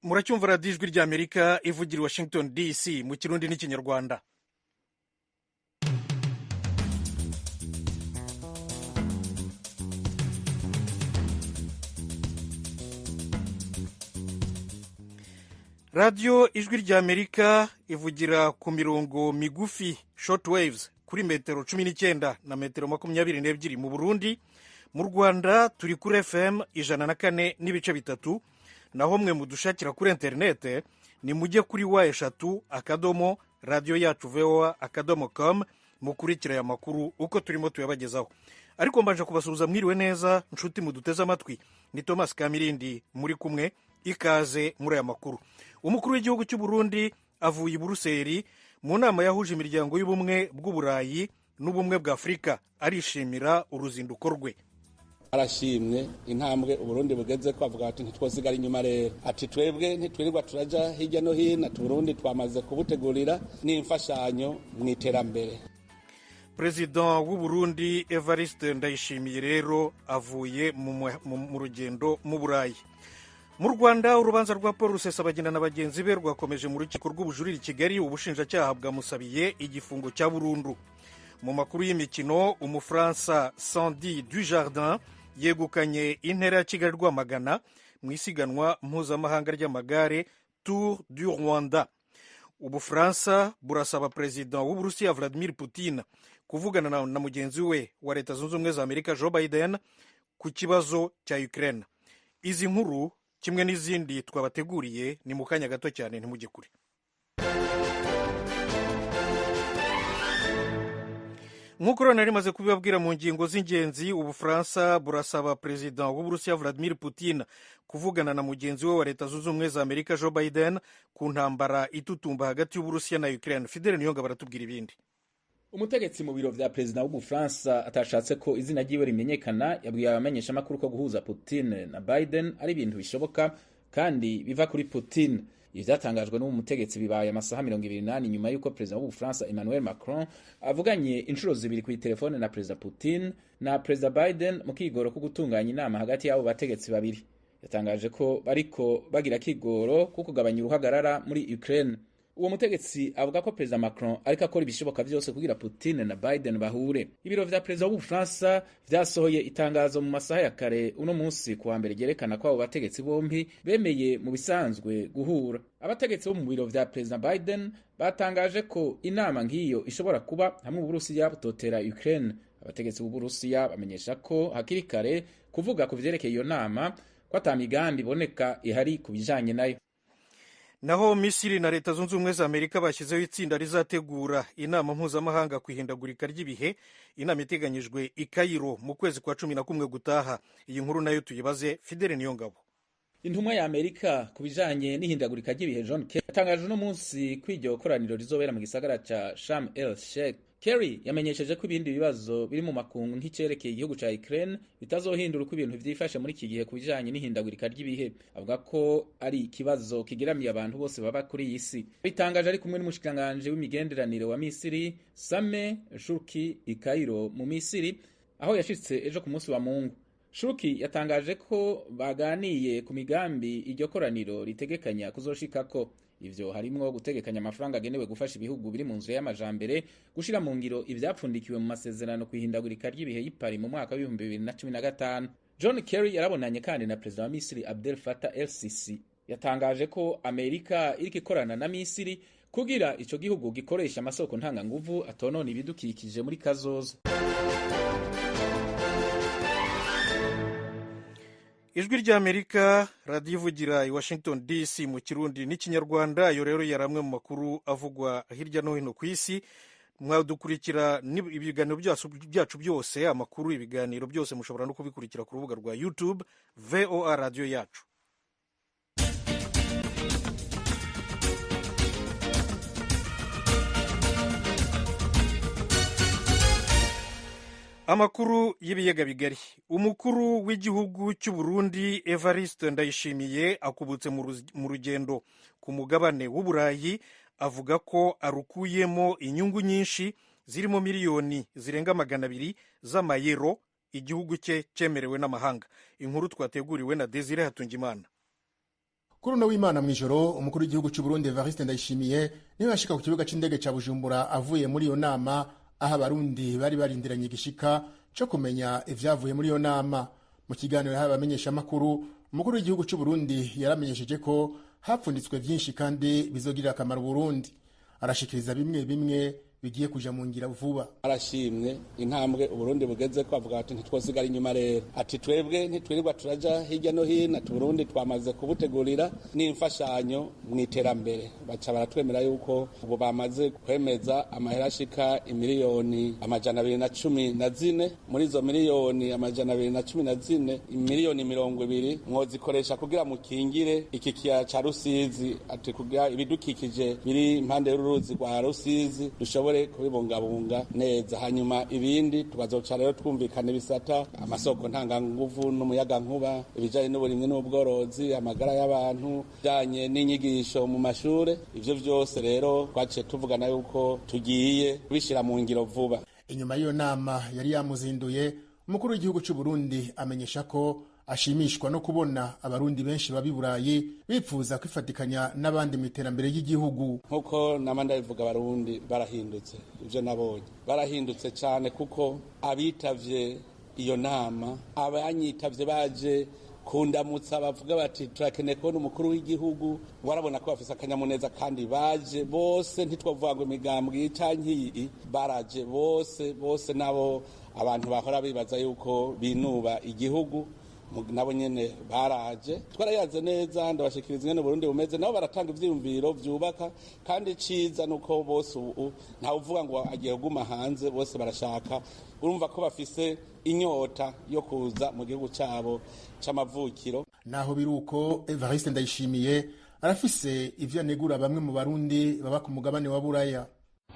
Muracyumva Radiyo Ijwi ry'Amerika ivugira i Washington DC mu Kirundi n'Ikinyarwanda. Radiyo Ijwi ry'Amerika ivugira ku mirongo migufi, short waves, kuri metero 19 na metero 22 mu Burundi. Mu Rwanda turi kuri FM 104.3. Naho mwe mudushakira kuri interinete, ni mujye kuri www.radioyacuvoa.com, mukurikira aya makuru uko turimo tuyabagezaho. Ariko mbanje kubasuhuza, mwiriwe neza nshuti muduteze amatwi. Ni Thomas Kamirindi muri kumwe, ikaze muri aya makuru. Umukuru w'igihugu cy'u Burundi avuye i Buruseli mu nama yahuje imiryango y'Ubumwe bw'Uburayi n'Ubumwe bwa Afurika, arishimira uruzinduko rwe. Arashimye intambwe Uburundi bugeze ko, avuga ati: "Ntitwosigara inyuma." Rero ati: "Twebwe ntitwirirwa turaja hirya no hino," ati: "Uburundi twamaze kubutegurira n'imfashanyo mu iterambere." Perezida w'u Burundi Evariste Ndayishimiye rero avuye mu rugendo mu Burayi. Mu Rwanda, urubanza rwa Paul Rusesabagina na bagenzi be rwakomeje mu Rukiko rw'Ubujurire i Kigali. Ubushinjacyaha bwamusabiye igifungo cya burundu. Mu makuru y'imikino, Umufaransa Sandy Dujardin yegukanye intera ya Kigali Rwamagana mu isiganwa mpuzamahanga ry'amagare, Tour du Rwanda. Ubufaransa burasaba Perezida w'Uburusiya Vladimir Putin kuvugana na mugenzi we wa Leta Zunze Ubumwe za Amerika Joe Biden ku kibazo cya Ukraine. Izi nkuru kimwe n'izindi twabateguriye ni mu kanya gato cyane, ntimujye kure. Nk'uko rero nari rimaze kubibabwira mu ngingo z'ingenzi, Ubufaransa burasaba Perezida w'Uburusiya Vladimir Putin kuvugana na mugenzi we wa Leta Zunze Ubumwe za Amerika Joe Biden ku ntambara itutumba hagati y'Uburusiya na Ukraine. Fidele Niyonga baratubwira ibindi. Umutegetsi mu biro vya perezida w'Ubufaransa atashatse ko izina ryiwe rimenyekana yabwiye abamenyeshamakuru ko guhuza Putin na Biden ari ibintu bishoboka kandi biva kuri Putin. Ibi vyatangajwe n'uwo mutegetsi bibaye amasaha 28 nyuma y'uko perezida w'Ubufaransa Emmanuel Macron avuganye inshuro zibiri kw'itelefone na Perezida Putin na Perezida Biden mu kigoro ko gutunganya inama hagati y'abo bategetsi babiri. Yatangaje ko bariko bagira kigoro ko kugabanya uruhagarara muri Ukraine. Uwo mutegetsi avuga ko Perezida Macron ariko akora ibishoboka vyose kugira Putin na Biden bahure. Ibiro vya perezida w'Ubufaransa vyasohoye itangazo mu masaha ya kare uno munsi kuwa mbere ryerekana ko abo bategetsi bompi bemeye mu bisanzwe guhura. Abategetsi bo mu biro vya Perezida Biden batangaje ko inama nk'iyo ishobora kuba hamwe Uburusiya butotera Ukraine. Abategetsi b'Uburusiya bamenyesha ko hakiri kare kuvuga ku vyerekeye iyo nama, ko ata migambi iboneka ihari ku bijanye nayo. Naho Misiri na Leta Zunze Ubumwe za Amerika bashyizeho itsinda rizategura inama mpuzamahanga ku ihindagurika ry'ibihe, inama iteganyijwe i Kayiro mu kwezi kwa 11 gutaha. Iyi nkuru nayo tuyibaze Fidele Niyongabo. Intumwa ya Amerika ku bijanye n'ihindagurika ry'ibihe John Kerry yatangaje uno munsi ko iryo koraniro rizobera mu gisagara ca Sharm el Sheikh. Kerry yamenyesheje ko ibindi bibazo biri mu makungu nk'icerekeye igihugu ca Ukraine bitazohindura uko ibintu vyifashe muri iki gihe ku bijanye n'ihindagurika ry'ibihe. Avuga ko ari ikibazo kigeramiye abantu bose baba kuri iyi si. Bitangaje ari kumwe n'umushikiranganji w'imigenderanire wa Misiri Sameh Shoukry i Cairo mu Misiri, aho yashitse ejo ku munsi wa Mungu. Shoukry yatangaje ko baganiye ku migambi iryo koraniro ritegekanya kuzoshikako. Ivyo harimwo gutegekanya amafaranga agenewe gufasha ibihugu biri mu nzira y'amajambere gushira mu ngiro ivyapfundikiwe mu masezerano kwihindagurika ry'ibihe y'i Paris mu mwaka w'2015. John Kerry yarabonanye kandi na perezida wa Misiri Abdel Fattah El Sisi. Yatangaje ko Amerika iriko ikorana na Misiri kugira ico gihugu gikoresha amasoko ntanganguvu atonona ibidukikije muri kazoza. Ijwi ry'Amerika, radiyo ivugira i Washington DC mu Kirundi n'Ikinyarwanda. Ayo rero yari amwe mu makuru avugwa hirya no hino ku isi. Mwadukurikira ibiganiro byacu byose, amakuru, ibiganiro byose mushobora no kubikurikira ku rubuga rwa YouTube, VOA Radiyo Yacu. Amakuru y'ibiyaga bigari. Umukuru w'igihugu cy'u Burundi Evariste Ndayishimiye akubutse mu rugendo ku mugabane w'Uburayi, avuga ko arukuyemo inyungu nyinshi zirimo miliyoni zirenga 200 z'amayero igihugu cye cyemerewe n'amahanga. Inkuru twateguriwe na Desire Hatungimana. Kuri uno w'Imana mw'ijoro, umukuru w'igihugu cy'u Burundi Evariste Ndayishimiye niwe yashika ku kibuga c'indege ca Bujumbura avuye muri iyo nama, aho abarundi bari barindiranye igishika co kumenya ivyavuye muri iyo nama. Mu kiganiro yahaye abamenyeshamakuru, umukuru w'igihugu cy'u Burundi yaramenyesheje ko hapfunditswe vyinshi kandi bizogirira akamaro Burundi. Arashikiriza bimwe bimwe bigiye kuja mu ngira vuba. Arashimwe intambwe Uburundi bugeze ko, avuga ati ntitwosigara inyuma rero, ati twebwe ntitwirirwa turaja hirya no hino, ati Burundi twamaze kubutegurira n'imfashanyo mu iterambere. Baca baratwemera yuko ubu bamaze kwemeza amahera ashika imiliyoni 214. Muri izo miliyoni 214, imiliyoni 20 mwozikoresha kugira mukingire iki kiyaya ca Rusizi, ati kugira ibidukikije biri impande y'uruzi rwa Rusizi dushobore kubibungabunga neza. Hanyuma ibindi tukazoca rero twumvikana ibisata, amasoko ntanganguvu n'umuyagankuba, ibijanye n'uburimyi n'ubworozi, amagara y'abantu, bijanye n'inyigisho mu mashure. Ivyo vyose rero twaciye tuvugana yuko tugiye kubishira mu ngiro vuba. Inyuma y'iyo nama yari yamuzinduye, umukuru w'igihugu cy'u Burundi amenyesha ko ashimishwa no kubona abarundi benshi baba i Burayi bipfuza kwifatikanya n'abandi mu iterambere ry'igihugu. Nkuko nama ndabivuga, abarundi barahindutse. Ivyo nabonye, barahindutse cyane, kuko abitavye iyo nama, abanyitavye baje kundamutsa bavuga bati turakeneye kubona umukuru w'igihugu, warabona ko bafise akanyamuneza kandi baje bose. Ntitwavuga ngo imigambwe canke iyi, baraje bose bose. Nabo abantu bahora bibaza yuko binuba igihugu nabo nyene baraje. Twarayaze neza, ndabashikiriza ingene Burundi bumeze, nabo baratanga ivyiyumviro vyubaka. Kandi ciza nuko bose ubu ntawe uvuga ngo agiye kuguma hanze, bose barashaka. Urumva ko bafise inyota yo kuza mu gihugu cabo c'amavukiro. Naho biruko, Evariste Ndayishimiye arafise ivyo anegura bamwe mu barundi baba ku mugabane wa Buraya.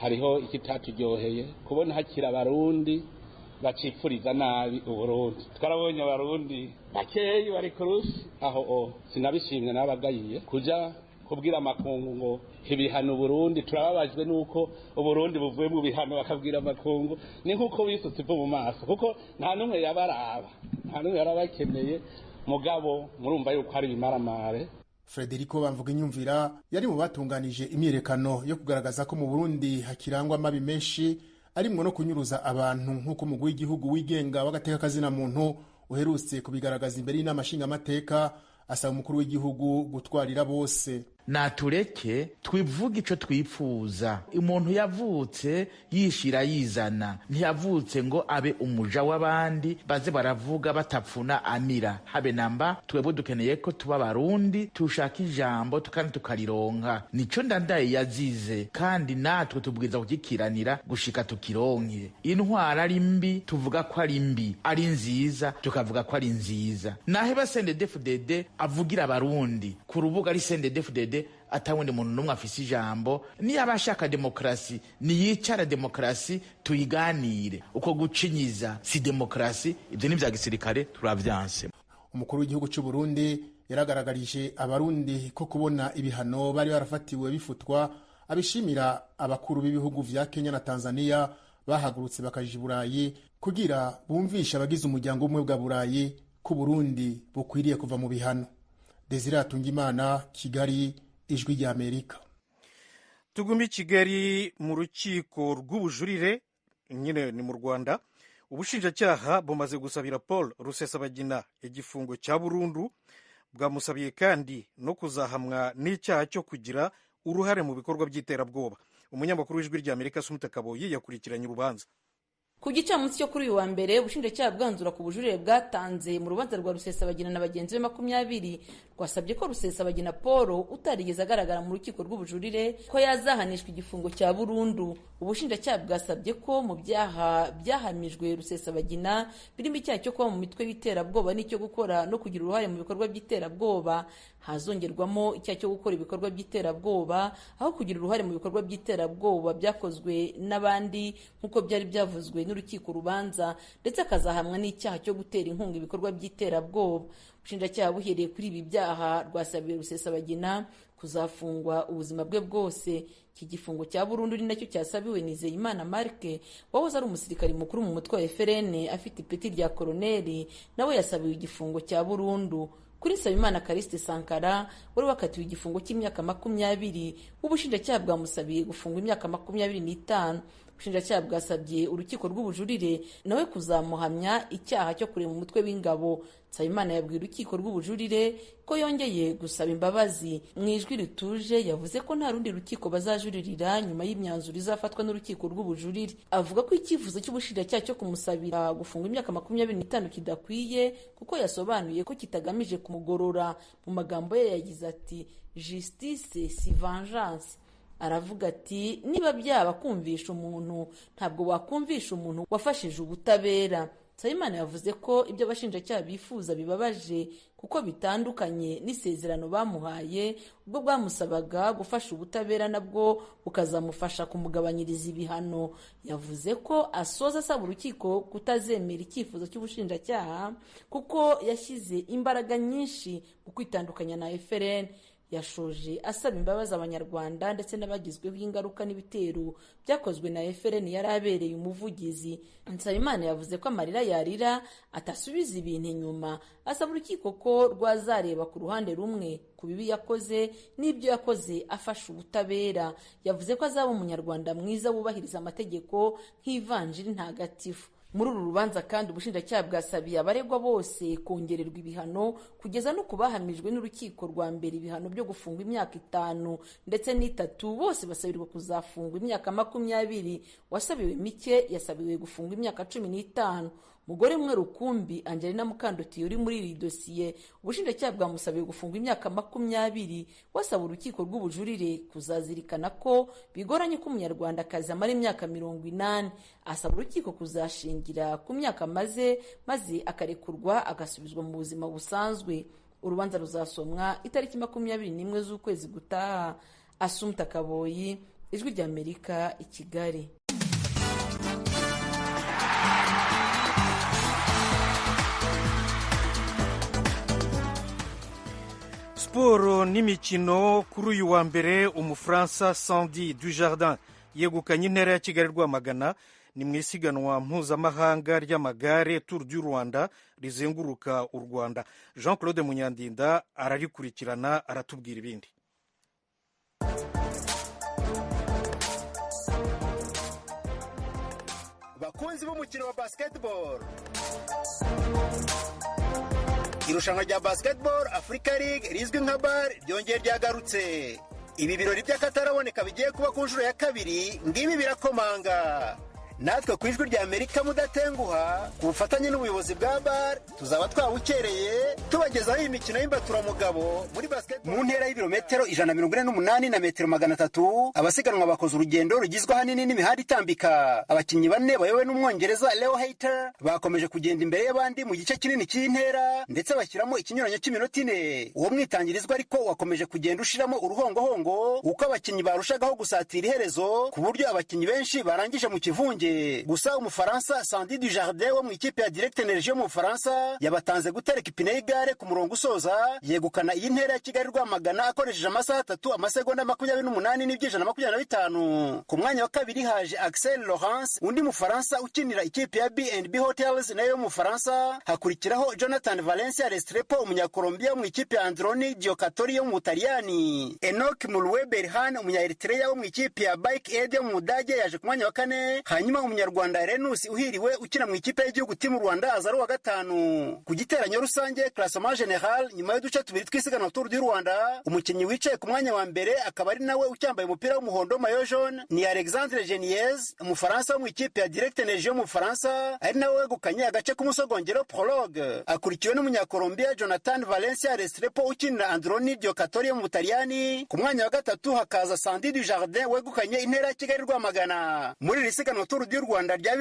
Hariho ikitatujyoheye kubona hakiri abarundi bacipfuriza nabi Uburundi. Twarabonye abarundi bakeyi bari kurushi aho o sinabishimye, nabagayiye kuja kubwira amakungu ngo ibihano Uburundi, turababajwe nuko Uburundi buvuye mu bihano. Bakabwira amakungu, ni nkuko bisutse ivu mu maso, kuko nta n'umwe yabaraba, nta n'umwe yarabakeneye. Mugabo murumva yuko ari ibimaramare. Frederico Bamvuga Inyumvira yari mu batunganije imyiyerekano yo kugaragaza ko mu Burundi hakirangwa amabi menshi arimwo no kunyuruza abantu, nk'uko umugwi w'igihugu wigenga w'agateka kazina muntu uherutse kubigaragaza imbere y'inama nshingamateka. Asaba umukuru w'igihugu gutwarira bose. Natureke twivuge ico twipfuza. Umuntu yavutse yishira yizana, ntiyavutse ngo abe umuja w'abandi baze baravuga batapfuna amira habe namba. Twebwe dukeneye ko tuba abarundi, tushaka ijambo kandi tukarironka. Nico Ndandaye yazize, kandi natwe tubwiza kugikiranira gushika tukironke. Intwara ari mbi tuvuga ko ari mbi, ari nziza tukavuga ko ari nziza. Naheba CNDD-FDD avugira abarundi ku rubuga ari CNDD-FDD, atawundi muntu n'umwe afise ijambo. Niba ashaka demokarasi niyicara demokarasi tuyiganire. Uko gucinyiza si demokarasi, ibyo ni vya gisirikare, turavyanse. Umukuru w'igihugu cy'u Burundi yaragaragarije abarundi ko kubona ibihano bari barafatiwe bifutwa abishimira abakuru b'ibihugu vya Kenya na Tanzania bahagurutse bakaja i Burayi kugira bumvishe abagize umuryango umwe bwa Burayi ko Burundi bukwiriye kuva mu bihano. Desire Hatungimana, Kigali, Ijwi ry'Amerika. Tugume i Kigali mu rukiko rw'ubujurire nyine ni mu Rwanda. Ubushinjacyaha bumaze gusabira Paul Rusesabagina igifungo cya burundu. Bwamusabiye kandi no kuzahamwa n'icyaha cyo kugira uruhare mu bikorwa by'iterabwoba. Umunyamakuru w'Ijwi ry'Amerika Assumpta Kaboyi yakurikiranye urubanza. Ku gicamunsi cyo kuri uyu wa mbere, ubushinjacyaha bwanzura ku bujurire bwatanze mu rubanza rwa Rusesabagina na bagenzi be 20, rwasabye ko Rusesabagina Paul utarigeze agaragara mu rukiko rw'ubujurire ko yazahanishwa igifungo cya burundu. Ubushinjacyaha bwasabye ko mu byaha byahamijwe Rusesabagina birimo icyaha cyo kuba mu mitwe y'iterabwoba n'icyo gukora no kugira uruhare mu bikorwa by'iterabwoba, hazongerwamo icyaha cyo gukora ibikorwa by'iterabwoba aho kugira uruhare mu bikorwa by'iterabwoba byakozwe n'abandi nk'uko byari byavuzwe n'urukiko rubanza, ndetse akazahamwa n'icyaha cyo gutera inkunga ibikorwa by'iterabwoba. Ubushinjacyaha buhereye kuri ibi byaha rwasabiye Rusesabagina kuzafungwa ubuzima bwe bwose. Iki gifungo cya burundu ni nacyo cyasabiwe Nizeyimana Marc wahoze ari umusirikari mukuru mu mutwe wa FRN afite ipeti rya koroneli, nawe yasabiwe igifungo cya burundu. Kuri Nsabimana Callixte Sankara wari wakatiwe igifungo cy'imyaka 20, ubushinjacyaha bwamusabiye gufungwa imyaka 25. Ubushinjacyaha bwasabye urukiko rw'ubujurire nawe kuzamuhamya icyaha cyo kurema umutwe w'ingabo. Nsabimana yabwiye urukiko rw'ubujurire ko yongeye gusaba imbabazi. Mu ijwi rituje yavuze ko nta rundi rukiko bazajuririra nyuma y'imyanzuro izafatwa n'urukiko rw'ubujurire. Avuga ko icyifuzo cy'ubushinjacyaha cyo kumusabira gufungwa imyaka 25 kidakwiye, kuko yasobanuye ko kitagamije kumugorora. Mu magambo ye yagize ati: "Justice si vengeance." Aravuga ati: "Niba byaba kumvisha umuntu, ntabwo wakumvisha umuntu wafashije ubutabera." Nsabimana yavuze ko ibyo abashinjacyaha bifuza bibabaje, kuko bitandukanye n'isezerano bamuhaye ubwo bwamusabaga gufasha ubutabera, nabwo bukazamufasha kumugabanyiriza ibihano. Yavuze ko asoza asaba urukiko kutazemera icyifuzo cy'ubushinjacyaha, kuko yashyize imbaraga nyinshi mu kwitandukanya na FLN. Yashoje asaba imbabazi Abanyarwanda ndetse n'abagizweho ingaruka n'ibitero byakozwe na FLN yari abereye umuvugizi. Nsabimana yavuze ko amarira yarira atasubiza ibintu inyuma, asaba urukiko ko rwazareba ku ruhande rumwe ku bibi yakoze n'ibyo yakoze afasha ubutabera. Yavuze ko azaba umunyarwanda mwiza wubahiriza amategeko nk'ivanjiri ntagatifu. Muri uru rubanza kandi ubushinjacyaha bwasabiye abaregwa bose kongererwa ibihano, kugeza no kubahamijwe n'urukiko rwa mbere ibihano byo gufungwa imyaka 5 ndetse n'3, bose basabirwa kuzafungwa imyaka 20. Wasabiwe mike yasabiwe gufungwa imyaka 15. Mugore umwe rukumbi Angelina Mukandutiye uri muri iri dosiye, ubushinjacyaha bwamusabiye gufungwa imyaka 20. Wasaba urukiko rw'ubujurire kuzazirikana ko bigoranye ko umunyarwandakazi amara imyaka 80. Asaba urukiko kuzashingira ku myaka amaze, maze akarekurwa agasubizwa mu buzima busanzwe. Urubanza ruzasomwa itariki 21 z'ukwezi gutaha. Asumta Kaboyi, Ijwi ry'Amerika, i Kigali. Siporo n'imikino. Kuri uyu wa mbere Umufaransa Sandy Dujardin yegukanye intera ya Kigali Rwamagana, ni mu isiganwa mpuzamahanga ry'amagare Tour du Rwanda rizenguruka u Rwanda. Jean Claude Munyandinda ararikurikirana, aratubwira ibindi. Bakunzi b'umukino wa basketball, irushanwa rya Basketball Africa League rizwi nka BAL ryongeye ryagarutse. Ibi birori by'akataraboneka bigiye kuba ku nshuro ya kabiri, ngibi birakomanga. Natwe ku Ijwi rya Amerika mudatenguha, ku bufatanye n'ubuyobozi bwa BAL, tuzaba twabukereye tubagezaho iyi mikino y'imbaturamugabo muri basketball. Mu ntera y'ibirometero 148 na metero 300, abasiganwa bakoze urugendo rugizwe ahanini n'imihanda itambika. Abakinnyi bane bayobowe n'Umwongereza Leo Hayter bakomeje kugenda imbere y'abandi mu gice kinini cy'intera, ndetse bashyiramo ikinyuranyo cy'iminota 4. Uwo mwitangirizwa ariko wakomeje kugenda ushiramo uruhongohongo uko abakinnyi barushagaho gusatira iherezo, ku buryo abakinnyi benshi barangije mu kivunge. Gusa Umufaransa Sandy Dujardin wo mu ikipe ya Direct Energie yo mu Bufaransa yabatanze gutereka ipine y'igare ku murongo usoza, yegukana iyi ntera ya Kigali Rwamagana akoresheje amasaha 3 amasegonda 28 n'iby'ijana 25. Ku mwanya wa kabiri haje Axel Laurence, undi Mufaransa ukinira ikipe ya B&B Hotels nayo yo mu Bufaransa. Hakurikiraho Jonathan Valencia Restrepo, Umunyakolombia mu ikipe ya Androni Giocatori yo mu Butaliyani. Enoch Mulwe Berhan, Umunya-Eritrea wo mu ikipe ya Bike Aid yo mu Budage, yaje ku mwanya wa kane. Hanyuma Umunyarwanda Renus Uhiriwe ukina mu ikipe y'igihugu Team Rwanda aza ari uwa gatanu. Ku giteranyo rusange, classement general, nyuma y'uduce tubiri twisiganwa Tour du Rwanda, umukinnyi wicaye ku mwanya wa mbere akaba ari nawe ucyambaye umupira w'umuhondo, maillot jaune, ni Alexandre Geniez, Umufaransa wo mu ikipe ya Direct Energie yo mu Bufaransa, ari nawe wegukanye agace k'umusogongero, prologue. Akurikiwe n'Umunyakolombia Jonathan Valencia Restrepo ukinira Androni Giocatori yo mu Butaliyani. Ku mwanya wa gatatu hakaza Sandy Dujardin wegukanye intera ya Kigali Rwamagana. Muri iri siganwa Tour du Rwanda rya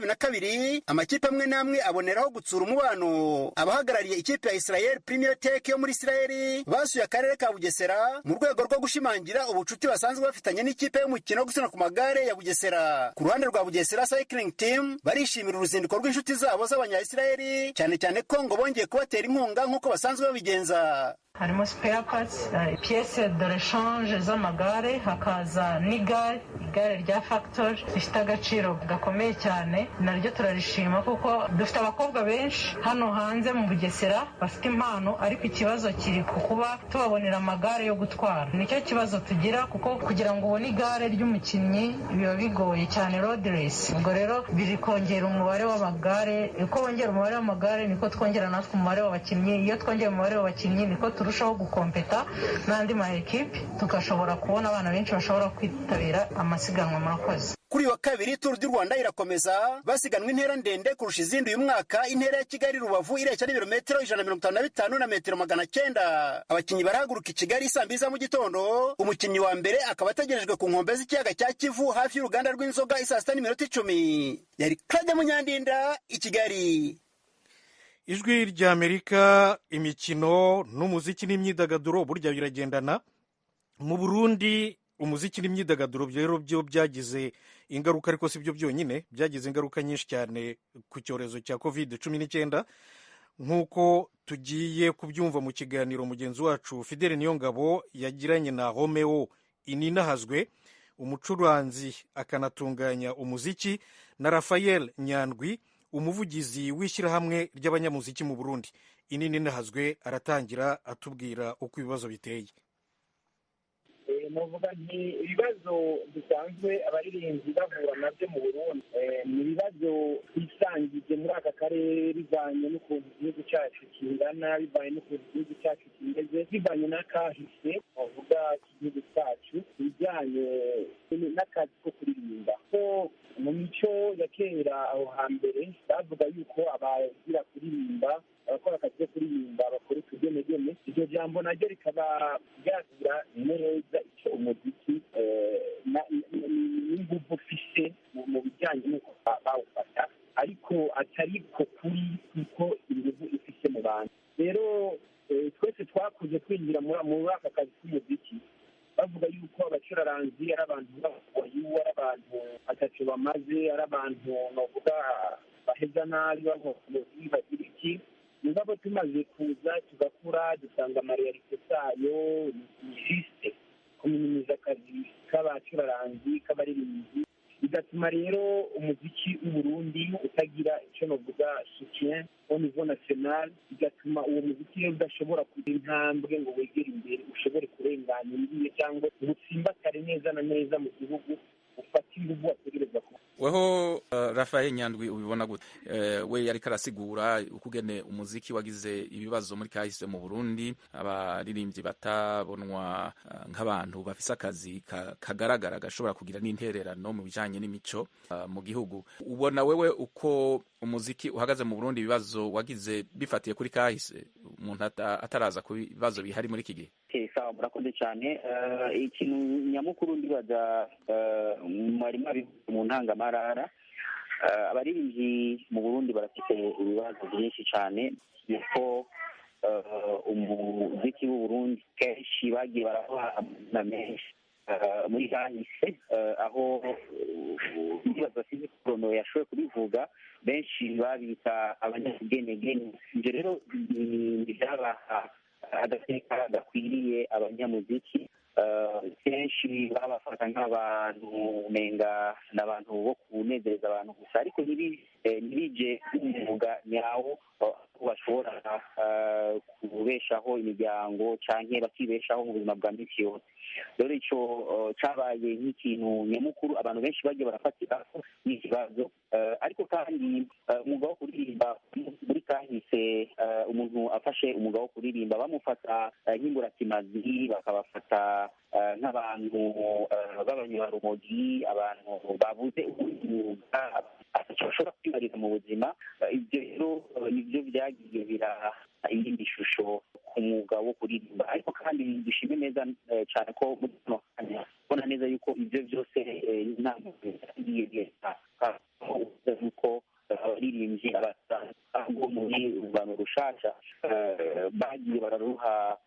2022, amakipe amwe n'amwe aboneraho gutsura umubano. Abahagarariye ikipe ya Israel Premier Tech yo muri Israel basuye akarere ka Bugesera mu rwego rwo gushimangira ubucuti basanzwe bafitanye n'ikipe y'umukino wo gusiganwa ku magare ya Bugesera. Ku ruhande rwa Bugesera Cycling Team, barishimira uruzinduko rw'inshuti zabo z'abanya-Israel, cyane cyane ko ngo bongeye kubatera inkunga nk'uko basanzwe babigenza. Harimo spare parts, pièce de rechange z'amagare, hakaza n'igare, igare rya Factor rifite agaciro gakomeye cyane, naryo turarishima kuko dufite abakobwa benshi hano hanze mu Bugesera bafite impano, ariko ikibazo kiri ku kuba tubabonera amagare yo gutwara. Nicyo kibazo tugira, kuko kugira ngo ubone igare ry'umukinnyi biba bigoye cyane, road race. Ubwo rero biri kongera umubare w'amagare, uko wongera umubare w'amagare niko twongera natwe umubare w'abakinnyi, iyo twongera umubare w'abakinnyi niko turushaho gukompeta n'andi ma ekipe, tugashobora kubona abana benshi bashobora kwitabira amasiganwa. Murakoze. Kuri wa kabiri Tour du Rwanda irakomeza, basiganwa intera ndende kurusha izindi uyu mwaka. Intera ya Kigali Rubavu ireshya n'ibirometero 155 na metero 900. Abakinnyi barahaguruka i Kigali saa 2 za mu gitondo, umukinnyi wa mbere akaba ategerejwe ku nkombe z'ikiyaga cya Kivu hafi y'uruganda rw'inzoga isaa 6:10. Yari Claude Munyandinda i Kigali. Ijwi ry'Amerika, imikino n'umuziki n'imyidagaduro burya biragendana. Mu Burundi umuziki n'imyidagaduro rero byo byagize ingaruka, ariko si byo byonyine, byagize ingaruka nyinshi cyane ku cyorezo cya COVID-19, nk'uko tugiye kubyumva mu kiganiro mugenzi wacu Fidele Niyongabo yagiranye na Romeo Ininahazwe, umucuranzi akanatunganya umuziki, na Raphael Nyandwi, umuvugizi w'ishyirahamwe ry'abanyamuziki mu Burundi. Ininahazwe aratangira atubwira uko ibibazo biteye. Novuga nti ibibazo bisanzwe abaririmbyi bahura nabyo mu Burundi ni ibibazo twisangije muri aka karere, bivanye n'ukuntu igihugu cyacu kingana, bivanye n'ukuntu igihugu cyacu kimeze, bivanye n'akahise bavuga k'igihugu cyacu, ibijyanye n'akazi ko kuririmba. Ko mu mico ya kera aho hambere bavuga yuko abagira kuririmba, abakora akazi ko kuririmba bakora utugenegene. Iryo jambo naryo rikaba ryagira neza icyo umuziki n'inguvu ufise mu bijyanye n'uko bawufata, ariko atari ko kuri kuko inguvu ifise mu bantu. Rero twese twakuze twinjira muri aka kazi k'umuziki bavuga yuko abacuraranzi ari abantu b'abawayu, ari abantu ataco bamaze, ari abantu bavuga baheza nabi, bagira iki. Mugabo tumaze kuza tugakura dusanga amareyalite zayo ni juste kuminimiza akazi k'abacuraranzi, k'abaririmbyi, bigatuma rero umuziki w'Uburundi utagira icyo navuga soutien au niveau national, bigatuma uwo muziki rero udashobora kugira intambwe ngo wegere imbere, ushobore kurengana imbibe cyangwa utsimbatare neza na neza mu gihugu, ufate inguvu wategereza kuba. Weho Raphael Nyandwi ubibona gute? We yariko arasigura ukugene umuziki wagize ibibazo muri kahise mu Burundi, abaririmbyi batabonwa nk'abantu bafise akazi kagaragara gashobora kugira n'intererano mu bijanye n'imico mu gihugu. Ubona wewe uko umuziki uhagaze mu Burundi, ibibazo wagize bifatiye kuri kahise, umuntu ataraza ku bibazo bihari muri iki gihe? Sawa, murakoze cyane. Ikintu nyamukuru ndibaza mwari mwabivuze mu ntangamarara, abaririmbyi mu Burundi barafite ibibazo byinshi cyane, kuko umuziki w'u Burundi kenshi bagiye baraha amazina menshi muri kahise, aho ndibaza sinzi ko Romeo yashoboye kubivuga, benshi babita abanyabugenegene. Ibyo rero ntibyabaha agateka gakwiriye abanyamuziki. Kenshi babafata nk'abantu umenga ni abantu bo kunezereza abantu gusa, ariko ntibije nk'umwuga nyawo bashobora kubeshaho imiryango canke bakibeshaho mu buzima bwa misi yose. Rero ico cabaye nk'ikintu nyamukuru abantu benshi bagiye barafatirako n'ikibazo. Ariko kandi umwuga wo kuririmba muri kahise, umuntu afashe umwuga wo kuririmba bamufata nk'imburakimazi, bakabafata nk'abantu b'abanyarumogi, abantu babuze umwuga bashobora kwibarira mu buzima. Ibyo rero nibyo byagiye biraha iyindi shusho ku mwuga wo kuririmba. Ariko kandi dushime neza cyane ko muri kano kanya ubona neza yuko ibyo byose inama yagiye yuko abaririmbyi abasanzwe muri rungano rushasha bagiye bararuha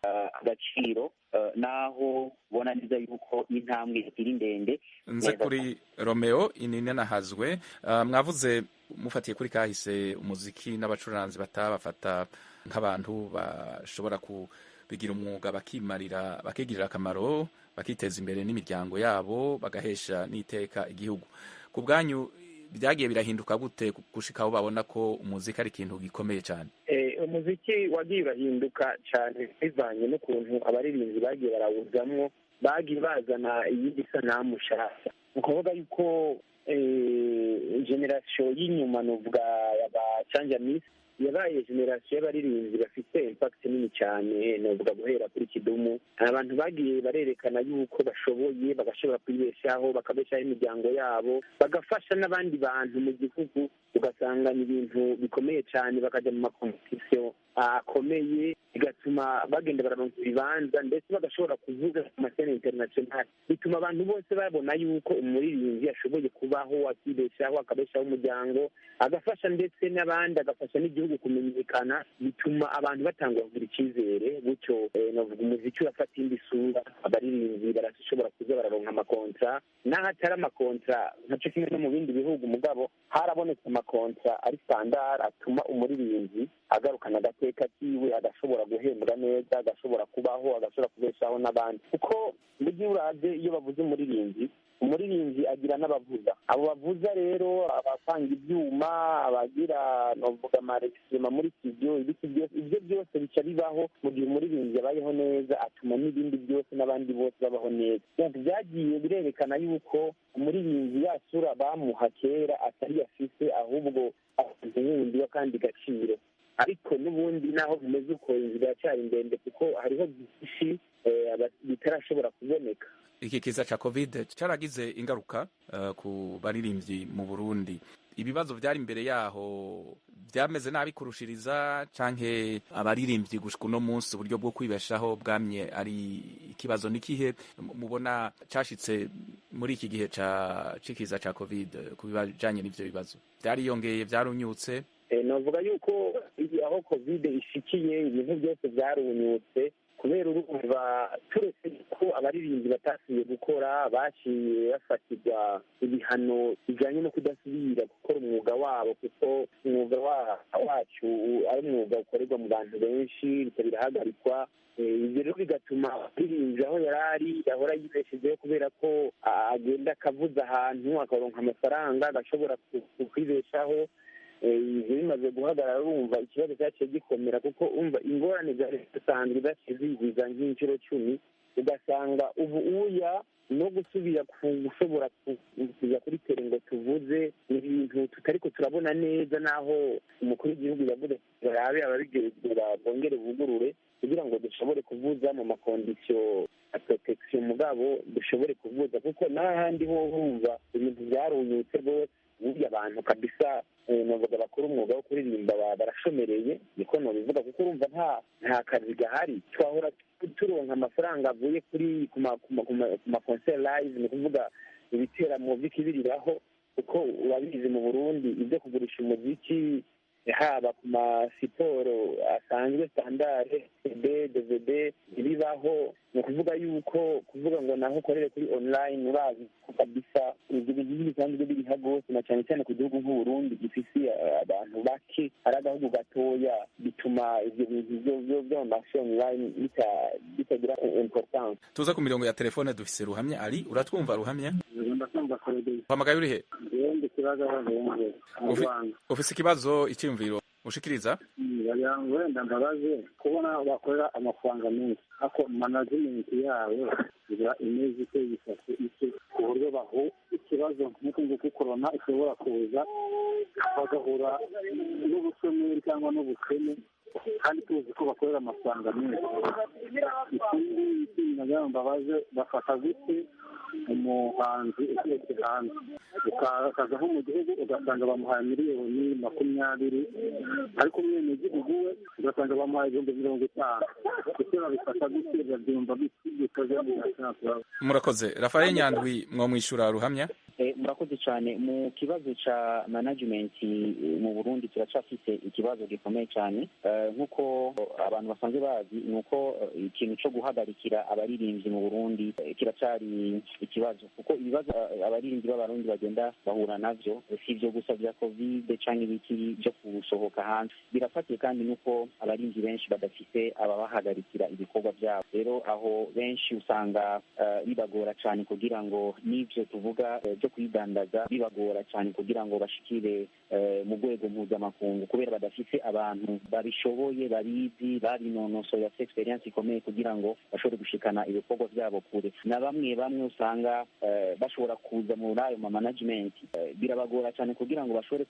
agaciro, naho ubona neza yuko intambwe ikiri ndende. Nze kuri Romeo Ininahazwe, mwavuze mufatiye kuri kahise umuziki n'abacuranzi batabafata nk'abantu bashobora kubigira umwuga, bakimarira, bakigirira akamaro, bakiteza imbere n'imiryango yabo, bagahesha n'iteka igihugu. Ku bwanyu byagiye birahinduka gute gushika aho babona ko umuziki ari ikintu gikomeye cyane? Umuziki wagiye urahinduka cyane bivanye n'ukuntu abaririmbyi bagiye barawuzamwo, bagiye bazana iyindi sanamu nshasha. Ni ukuvuga yuko generasiyo y'inyuma, nuvuga aba Canja Misi, yabaye generasiyo y'abaririmbyi bafite impact nini cyane. Nuvuga guhera kuri Kidumu, abantu bagiye barerekana yuko bashoboye, bagashobora kwibeshaho, bakabeshaho imiryango yabo, bagafasha n'abandi bantu mu gihugu. Ugasanga ni ibintu bikomeye cyane, bakajya mu makompetisiyo akomeye, bigatuma bagenda bararonka ibibanza, ndetse bagashobora kuvuga ku masene international. Bituma abantu bose babona yuko umuririmbyi ashoboye kubaho, akibeshaho, akabeshaho umuryango, agafasha ndetse n'abandi, agafasha n'igihugu kumenyekana. Bituma abantu batangura kugira icyizere gutyo. Navuga umuziki urafata indi sura, abaririmbyi barashobora kuza bararonka amakontra, n'aho atari amakontra nkaco kimwe no mu bindi bihugu, mugabo harabonetse amakontra ari standard atuma umuririmbyi agarukana agateka kiwe, agashobora guhembwa neza, agashobora kubaho, agashobora kubeshaho n'abandi. Kuko burya uravye iyo bavuze umuririmbyi, umuririmbyi agira n'abavuza. Abo bavuza rero, abapanga ibyuma, abagira novuga amarekisima muri studio, ibiki byose, ibyo byose bica bibaho mu gihe umuririmbyi abayeho neza, atuma n'ibindi byose n'abandi bose babaho neza. Donc byagiye birerekana yuko umuririmbyi ya sura bamuha kera atari afise, ahubwo afite wundi w'akandi gaciro. Ariko n'ubundi naho bimeze uko, inzira iracyari ndende, kuko hariho byinshi bitarashobora kuboneka. Iki kiza ca Covid caragize ingaruka ku baririmbyi mu Burundi. Ibibazo vyari imbere yaho vyameze nabi kurushiriza, canke abaririmbyi gushika uno munsi uburyo bwo kwibeshaho bwamye ari ikibazo? Nikihe mubona cashitse muri iki gihe ca cikiza ca Covid ku bijanye n'ivyo bibazo? Vyariyongeye, vyarunyutse? Navuga yuko aho Covid ishikiye ibintu byose vyarunyutse, kubera urumva turetse ko abaririmbyi batasubiye gukora, baciye bafatirwa ibihano bijanye no kudasubira gukora umwuga wabo, kuko umwuga wacu ari umwuga ukorerwa mu bantu benshi, bica birahagarikwa. Ibyo rero bigatuma abaririmbyi aho yari ari ahora yibeshejeho, kubera ko agenda akavuza ahantu akaronka amafaranga, agashobora kwibeshaho. Ibyo bimaze guhagarara, urumva ikibazo cyaciye gikomera, kuko umva ingorane zari zisanzwe zaciye zigwiza nk'inshuro 10. Ugasanga ubu uya no gusubira gushobora kuza kuri tere ngo tuvuze ni ibintu tutariko turabona neza, naho umukuru w'igihugu yavuze barabe ababijejwe bongere bugurure kugira ngo dushobore kuvuza mu makondisiyo ya protection, mugabo dushobore kuvuza, kuko n'ahandi ho urumva ibintu byarunyutse rwose. Burya abantu kabisa, navuga bakora umwuga wo kuririmba barashomereye, niko nobivuga, kuko urumva nta kazi gahari. Twahora turonka amafaranga avuye kuri ku ma concert live, ni ukuvuga ibiteramo by'ikibiriraho, kuko urabizi mu Burundi ibyo kugurisha umuziki haba ku masiporo asanzwe standard, CD, DVD, ntibibaho. Ni ukuvuga yuko kuvuga ngo naho ukorere kuri online, urazi ko kabisa ibyo bintu bisanzwe biriha rwose, na cyane cyane ku gihugu nk'Uburundi gifise abantu bake, ari agahugu gatoya, bituma ibyo bintu by'amamarché online bitagira importance. Tuza ku mirongo ya telefone, dufise Ruhamya. Ari uratwumva, Ruhamya? Ndakumva. Uhamagaye urihe? Ndi Kibagabaga mu Rwanda. Ufise ikibazo, icyumviro ushikiriza? Wagira ngo wenda mbabaze, kubona bakorera amafaranga menshi, ariko management yabo iba imeze ite, yifashe ite, ku buryo bahu ikibazo nk'uku nguku korona ishobora kuza bagahura n'ubushomeri cyangwa n'ubukene, kandi tuzi ko bakorera amafaranga menshi? Ikindi nagira ngo mbabaze, bafata gute umuhanzi uturutse hanze ukaza nko mu gihugu, ugasanga bamuhaye miliyoni 20, ariko umwenegihugu we ugasanga bamuhaye 50,000? Ese babifata gute, babyumva bikoze? Murakoze. Rafael Nyandwi, mwamwishura Ruhamya? Murakoze cyane. Mu kibazo ca management mu Burundi turacafise ikibazo gikomeye cyane. Nk'uko abantu basanzwe bazi, ni uko ikintu co guhagarikira abaririmbyi mu Burundi kiracari ikibazo, kuko ibibazo abaririmbyi b'Abarundi bagenda bahura navyo si ivyo gusa vya COVID canke ibiki byo gusohoka hanze, birafatiye kandi nuko abaririmbyi benshi badafise ababahagarikira ibikorwa vyabo. Rero aho benshi usanga bibagora cyane kugira ngo n'ivyo tuvuga byo kwidandaza, bibagora cyane kugira ngo bashikire mu rwego mpuzamakungu, kubera badafise abantu babishoboye, babizi, babinonosoye, bafite experience ikomeye kugira ngo bashobore gushikana ibikorwa byabo kure. Na bamwe bamwe usanga bashobora kuza muri ayo ma management, birabagora cyane kugira ngo bashobore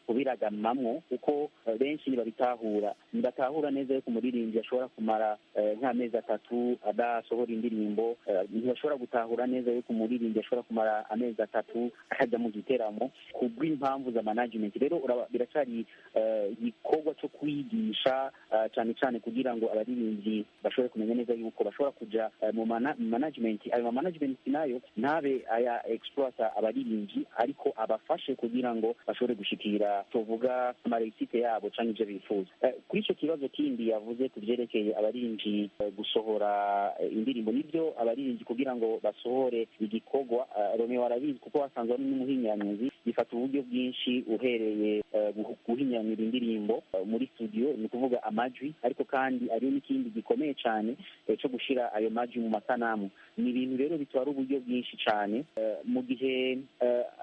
kubiragamamwo, kuko benshi ntibatahura neza yuko umuririmbyi ashobora kumara nk'amezi 3 adasohora indirimbo. Ntibashobora gutahura neza yuko umuririmbyi ashobora kumara amezi 3 akajya mu giteramo kubw'impamvu za management. Rero biracari igikorwa cyo kwigisha cyane cyane kugira ngo abaririmbyi bashobore kumenya neza yuko bashobora kuja mu management. Ayo ma management nayo ntabe aya exploiter abaririmbyi, ariko abafashe kugira ngo bashobore gushikira tuvuga amaresite yabo canke ivyo bifuza. Kuri ico kibazo kindi yavuze ku vyerekeye abaririmbyi gusohora indirimbo, nibyo, abaririmbyi kugira ngo basohore igikorwa, Romeo arabizi kuko basanzwe ari n'umuhinyanyuzi, bifata uburyo bwinshi, uhereye guhinyanyura indirimbo muri studio, ni ukuvuga amajwi, ariko kandi ariyo n'ikindi gikomeye cyane cyo gushira ayo majwi mu masanamu. Ni ibintu rero bitwara uburyo bwinshi cyane mu gihe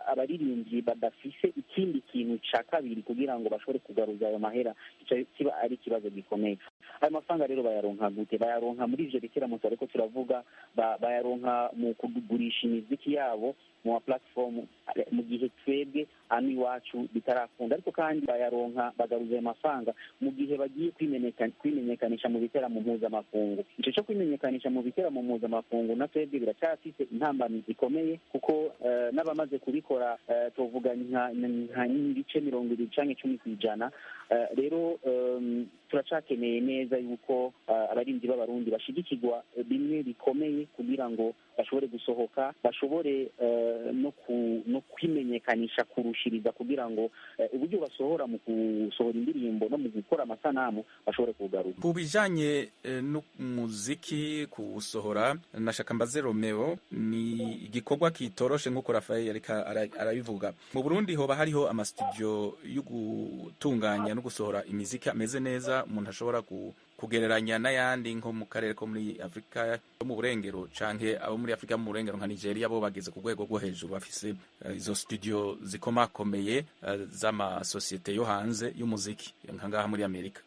abaririmbyi badafise ikindi kintu ca kabiri kugira ngo bashobore kugaruza ayo mahera, kiba ari ikibazo gikomeye. Ayo mafaranga rero bayaronka gute? Bayaronka muri ivyo biteramo ariko turavuga, bayaronka mu kugurisha imiziki yabo mu ma platform, mu gihe twebwe hano iwacu bitarakunda. Ariko kandi bayaronka, bagaruza ayo mafaranga mu gihe bagiye kwimenyekanisha mu biteramo mpuzamakungu. Ico co kwimenyekanisha mu biteramo mpuzamakungu na twebwe biracyafise intambamyi zikomeye, kuko n'abamaze kubikora tuvuga nka ibice 70 canke 10%. Rero turacakeneye neza yuko abaririmbyi b'Abarundi bashigikirwa bimwe bikomeye kugira ngo bashobore gusohoka, bashobore no kwimenyekanisha kurushiriza, kugira ngo uburyo basohora mu gusohora indirimbo no mu gukora amasanamu bashobore kugaruka. Ku bijanye n'umuziki kuwusohora, nashaka mbaze Romeo, ni igikorwa kitoroshe nk'uko Rafael yariko arabivuga. Mu Burundi hoba hariho amastudio yo gutunganya no gusohora imiziki ameze neza umuntu ashobora kugereranya n'ayandi nko mu karere ko muri Afrika yo mu Burengero, canke abo muri Afrika mu Burengero nka Nigeria, bo bageze ku rwego rwo hejuru, bafise izo studio zikomakomeye z'amasosiyete yo hanze y'umuziki nka ngaha muri Amerika?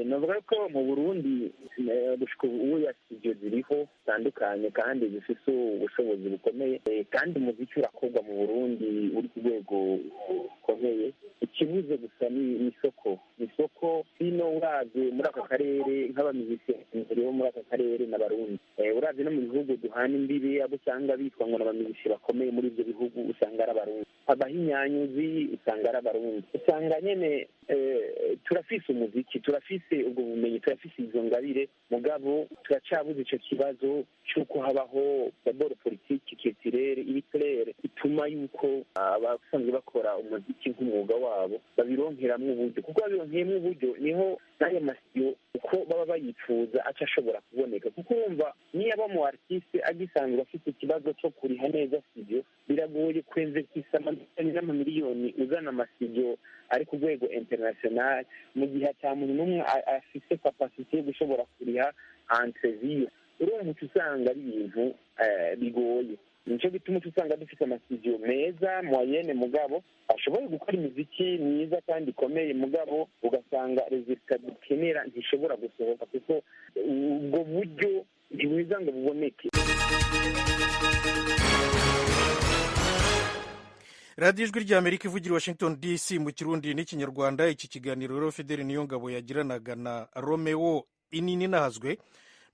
Navuga ko mu Burundi gushika ubu ya studio ziriho zitandukanye kandi zifise ubushobozi bukomeye, kandi umuziki urakorwa mu Burundi uri ku rwego rukomeye. Ikibuze gusa ni isoko. Isoko hino uravye muri aka karere, nk'abamiziki bo muri aka karere n'Abarundi, uravye no mu bihugu duhana imbibi, abo usanga bitwa ngo n'abamiziki bakomeye muri ivyo bihugu usanga ari Abarundi, abahinyanyuzi usanga ari Abarundi. Usanga nyene turafise umuziki, turafise ubwo bumenyi, turafise izo ngabire, mugabo turacabuze ico kibazo c'uko habaho d'abord politique culturelle ibiturere ituma yuko abasanzwe bakora umuziki nk'umwuga wabo babironkeramwo uburyo, kuko babironkeyemwo uburyo niho n'ayo masiyo uko baba bayifuza aca ashobora kuboneka. Kuko urumva niyo aba mu artiste agisanzwe afite ikibazo co kuriha neza studio, biragoye kwemvestisa amamiliyoni n'amamiliyoni uzana amasiyo ari ku rwego international mu gihe ata muntu n'umwe afise capacité yo gushobora kuriha entrevue. Urumva uca usanga ari ibintu bigoye. Nico gituma uca usanga dufite amasidiyo meza moyenne, mugabo ashoboye gukora imiziki myiza kandi ikomeye, mugabo ugasanga resultat dukenera ntishobora gusohoka kuko ubwo buryo ntibwiza ngo buboneke. Radiyo Ijwi rya Amerika ivugira Washington DC mu Kirundi n'Ikinyarwanda. Iki kiganiro rero Fideli Niyongabo yagiranaga na Romeo Inininahazwe,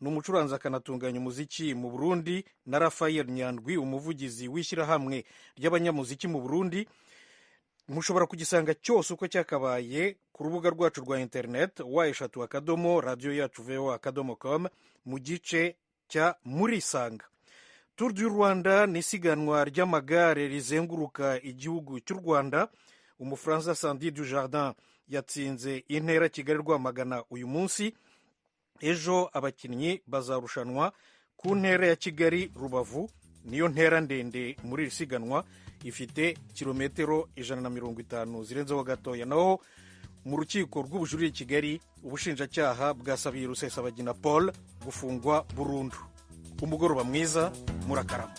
ni umucuranzi akanatunganya umuziki mu Burundi, na Rafael Nyandwi, umuvugizi w'ishyirahamwe ry'abanyamuziki mu Burundi. Mushobora kugisanga cyose uko cyakabaye ku rubuga rwacu rwa internet w3 radio yacu voa.com mu gice cya Murisanga. Tour du Rwanda ni isiganwa ry'amagare rizenguruka igihugu cy'u Rwanda. Umufaransa Sandy Dujardin yatsinze intera Kigali Rwamagana uyu munsi. Ejo abakinnyi bazarushanwa ku ntera ya Kigali Rubavu, niyo ntera ndende muri iri siganwa, ifite kilometero 150 zirenzeho gatoya. Naho mu rukiko rw'ubujurire i Kigali, ubushinjacyaha bwasabiye Rusesabagina Paul gufungwa burundu. Umugoroba mwiza, murakarama.